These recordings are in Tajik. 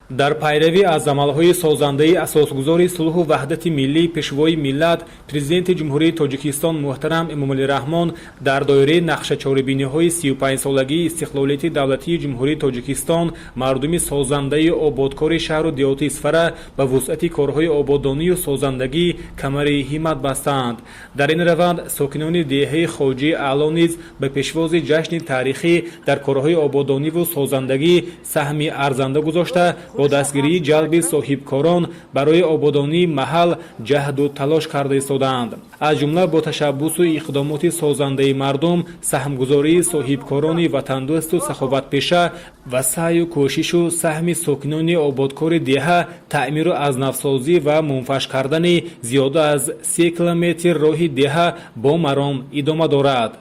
Дар пайравӣ аз амалҳои созандаи асосгузори сулҳу ваҳдати миллӣ, Пешвои миллат, Президенти Ҷумҳурии Тоҷикистон муҳтарам Эмомалӣ Раҳмон, дар доираи нақшачорабиниҳои 35-солагии истиқлолияти давлатии Ҷумҳурии Тоҷикистон, мардуми созандаи ободкори шаҳру деҳоти Исфара ба вусъати корҳои ободонию созандагӣ камари ҳиммат бастаанд. Дар ин раванд сокинони деҳаи Хоҷии Аъло низ ба пешвози ҷашни таърихӣ дар корҳои ободониву созандагӣ саҳми арзанда гузошта, бо дастгирии ҷалби соҳибкорон барои ободонии маҳал ҷаҳду талош карда истодаанд. Аз ҷумла бо ташаббусу иқдомоти созандаи мардум, саҳмгузории соҳибкорони ватандӯсту саховатпеша ва саъю кӯшишу саҳми сокинони ободкори деҳа таъмиру аз навсозӣ ва мунфарш кардани зиёда аз 3 километр роҳи деҳа бо маром идома дорад.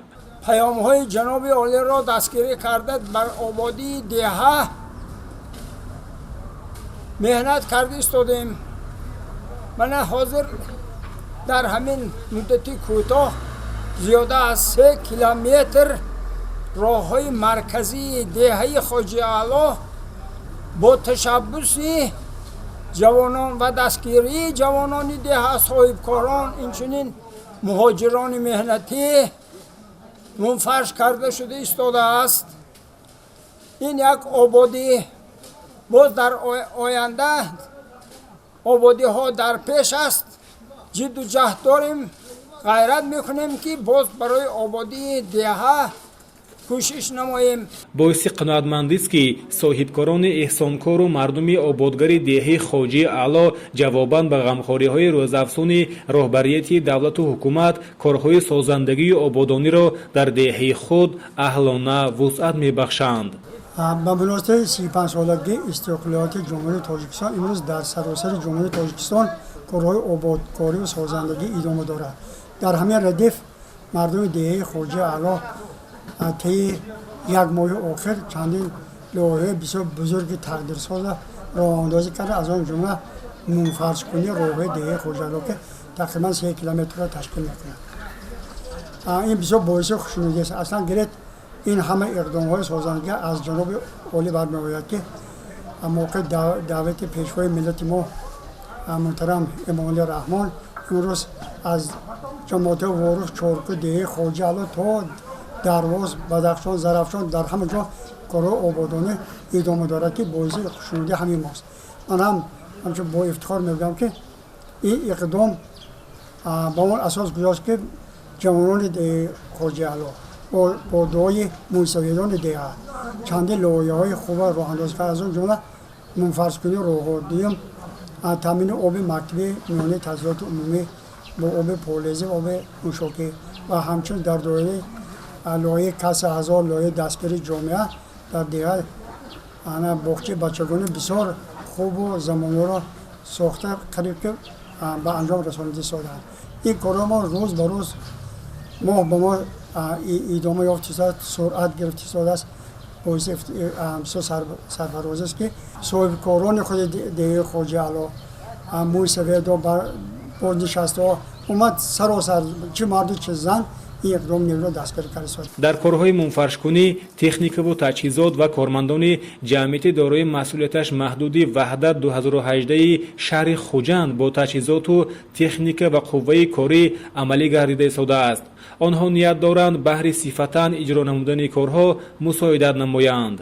Паёмҳои ҷаноби олиро дастгирӣ карда, бар ободии деҳа меҳнат карда истодем. Мана, ҳозир дар ҳамин муддати кӯтоҳ зиёда аз 3 километр роҳҳои марказии деҳаи Хоҷиаъло бо ташаббуси ҷавонон ва дастгирии ҷавонони деҳа, соҳибкорон, инчунин муҳоҷирони меҳнатӣ мунфарш карда шуда истодааст. Ин як ободӣ. Боз дар оянда ободиҳо дар пеш аст. Ҷидду ҷаҳд дорем, ғайрат мекунем, ки боз барои ободии деҳа кӯшиш намоем. Боиси қаноатмандист, ки соҳибкорони эҳсонкору мардуми ободгари деҳаи Хоҷии Аъло ҷавобан ба ғамхориҳои рӯзафзуни роҳбарияти давлату ҳукумат корҳои созандагию ободониро дар деҳаи худ аҳлона вусъат мебахшанд. Ба муносибати 35-солагии истиқлолияти Ҷумҳурии Тоҷикистон имрӯз дар саросари Ҷумҳурии Тоҷикистон корҳои ободкорию созандагӣ идома дорад. Дар ҳамин радиф мардуми деҳаи Хоҷии Аъло тайи як моҳи охир чандин лоиҳаи бисёр бузурги тақдирсоза роҳандозӣ карда, аз он ҷумла мунфаршкунии роҳҳои деҳаи Хоҷии Аъло, ки тақрибан 3 километрро ташкил мекунад. Ин бисёр боиси хушнудист. Аслан гиред, ин ҳама иқдомҳои созандагӣ аз ҷаноби олӣ бармеояд, ки мавқеи даъвати Пешвои миллати мо муҳтарам Эмомалӣ Раҳмон имрӯз аз ҷамоати Ворух, Чорку, деҳаи Хоҷи Аъло то Дарвоз, Бадахшон, Зарафшон, дар ҳама ҷо корҳои ободонӣ идома дорад, ки боиси хушнудии ҳамин мост. Ман ҳам ҳамчун бо ифтихор мегӯям, ки ин иқдом ба он асос гузошт, ки ҷавонони деҳаи Хоҷи Аъло бо дуои мӯйсафедони деҳа чандин лоиҳаҳои хуба роҳандозӣ кард, аз он ҷумла мунфаршкунии роҳҳо, дуюм, таъмини оби мактабии миёнаи таҳсилоти умумӣ бо оби полезӣ, оби нӯшокӣ ва ҳамчунин дар доираи лоиҳаи Касса ҳазор, лоиҳаи дастгирии ҷомеа дар деҳа ана боғчаи бачагони бисёр хубу замонаро сохта, қариб ки ба анҷом расонида истодаанд. Ин корҳо мо рӯз ба рӯз, моҳ ба моҳ идома ёфта истодааст, суръат гирифта истодааст. Боиси бисёр сарфарозист, ки соҳибкорони худи деҳаи Хоҷи Аъло, мӯйсафедо, бознишастаҳо, умуман саросар, чӣ марду, чӣ зан, ин иқдоми некро дастгирӣ карда истодааст. Дар корҳои мунфаршкунӣ техникаву таҷҳизот ва кормандони ҷамъияти дорои масъулияташ маҳдуди «Ваҳдат 2018» шаҳри Хуҷанд бо таҷҳизоту техника ва қувваи корӣ амалӣ гардида истодааст. Онҳо ният доранд, баҳри сифатан иҷро намудани корҳо мусоидат намоянд.